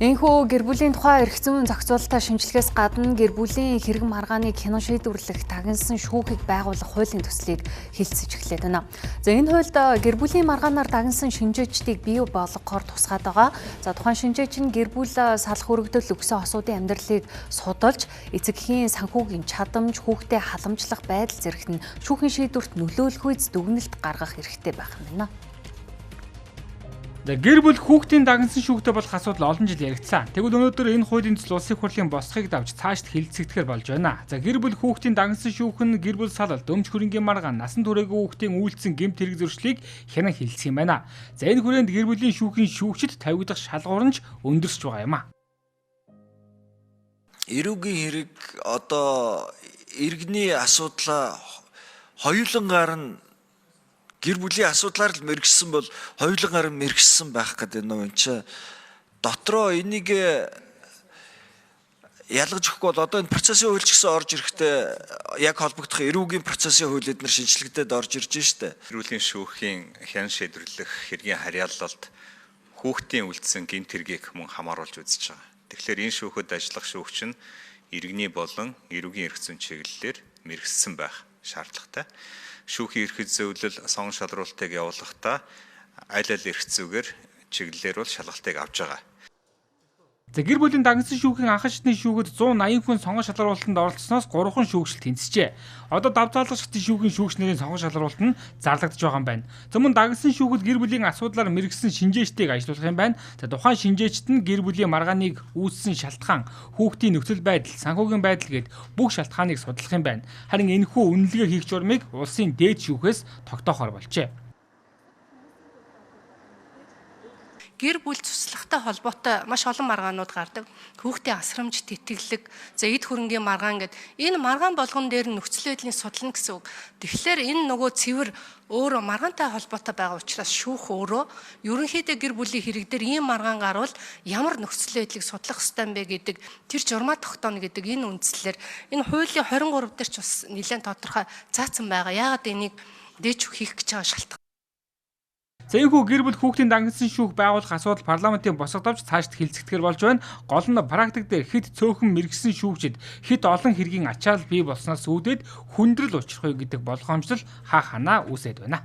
Энэхүү гэр бүлийн тухай эрх зүйн зохицуулалтаа шинжилгээс гадна гэр бүлийн хэрэг маргааныг хянан шийдвэрлэх тагнасан шүүхийг байгуулах хуулийн төслийг хэлэлцэж эхлээд байна. За энэ хуульд гэр бүлийн маргаанаар дагнасан шинжээчдийг бий болгохоор тусгаад байгаа. За тухайн шинжээч нь гэр бүл салах өргөдөл өгсөн осуудын амьдралыг судалж, эцэг эхийн санхүүгийн чадамж, хүүхдээ халамжлах байдал зэрэгт нь шүүхийн шийдвэрт нөлөөлөхүйц дүгнэлт гаргах эрхтэй байх юм байна. За гэр бүл хүүхдийн дагнасан шүүхтэй болох асуудал олон жил яригдсан. Тэгвэл өнөөдөр энэ хуулийн төсөл улсын хурлын босхийг давж цаашд хэлэлцэгдэхээр болж байна. За гэр бүл хүүхдийн дагнасан шүүх нь гэр бүл салалт, өмч хөрөнгийн маргаан, насан туршаагүй хүүхдийн үйлдсэн гэмт хэрэг зөрчлийг хянан хэлэлцэх юм байна. За энэ хүрээнд гэр бүлийн шүүхийн шүүгчид тавигдах шалгуур нь ч өндөрсөж байгаа юм а. Эрүүгийн хэрэг одоо иргэний асуудлаа хоёулангаар нь гэр бүлийн асуудлаар л мэргэжсэн бол хоёулангаар нь мэргэжсэн байх гэдэг юм чи дотроо энийг ялгаж өгөхгүй бол одоо энэ процессын хууль ч гэсэн орж ирэхдээ яг холбогдох эрүүгийн процессын хууль эднэр шинжлэгдээд орж ирж штэ. Гэр бүлийн шүүхийн хян шийдвэрлэх хэргийн харьяалалд хүүхдийн үлдсэн гэмт хэргийг мөн хамааруулж үзэж байгаа. Тэгэхээр энэ шүүхэд ажиллах шүүгч нь иргэний болон эрүүгийн эрх зүйн чиглэлээр мэргэжсэн байх шаардлагатай. Шүүхийн эрх зүйн сон шалруултыг явуулахдаа аль аль эрх зүйгээр чиглэлээр бол шалгалтыг авч байгаа. За гэр бүлийн дагнасан шүүхийн анхан шатны шүүхэд 180 хүн сонгон шалруултанд оролцсоноос 3 шүүгчил тэнцжээ. Одоо давзаалга шатны шүүхийн шүүгч нарын сонгон шалруулалт нь зарлагдаж байгаа юм байна. За мөн дагнасан шүүхэд гэр бүлийн асуудлаар мэргэсэн шинжээчдийг ажиллуулах юм байна. За тухайн шинжээчд нь гэр бүлийн маргааныг үүссэн шалтгаан, хүүхдийн нөхцөл байдал, санхүүгийн байдал гээд бүх шалтгааныг судлах юм байна. Харин энэхүү үнэлгээ хийх журмыг улсын дээд шүүхээс тогтоохоор болжээ. Гэр бүл цуслахтай холбоотой маш олон маргаанууд гардаг. Хүүхдийн асрамж, тэтгэлэг, за эд хөрөнгийн маргаан гэд энэ маргаан болгон дээр нөхцөл байдлын судлана гэсэн үг. Тэгэхээр энэ нөгөө цэвэр өөрөө маргаантай холбоотой байгаа учраас шүүх өөрөө ерөнхийдөө гэр бүлийн хэрэг дээр ийм маргаан гарвал ямар нөхцөл байдлыг судлах ёстой юм бэ гэдэг тэр журмаа тогтооно гэдэг энэ үндслээр энэ хуулийн 23 дээр ч бас нэлээд тодорхой заасан байгаа. Яагаад энийг дээч хийх гэж байгаа шалтгаан. За энэхүү гэр бүл хүүхдийн дагнасан шүүх байгуулах асуудал парламентын босго давж цаашд хэлэлцэгдэхээр болж байна. Гол нь практик дээр хэд цөөхөн мэргэсэн шүүгчид хэд олон хэргийн ачаал бий болсноос үүдээд хүндрэл учрах уу гэдэг болгоомжлол хаа ханаа үүсээд байна.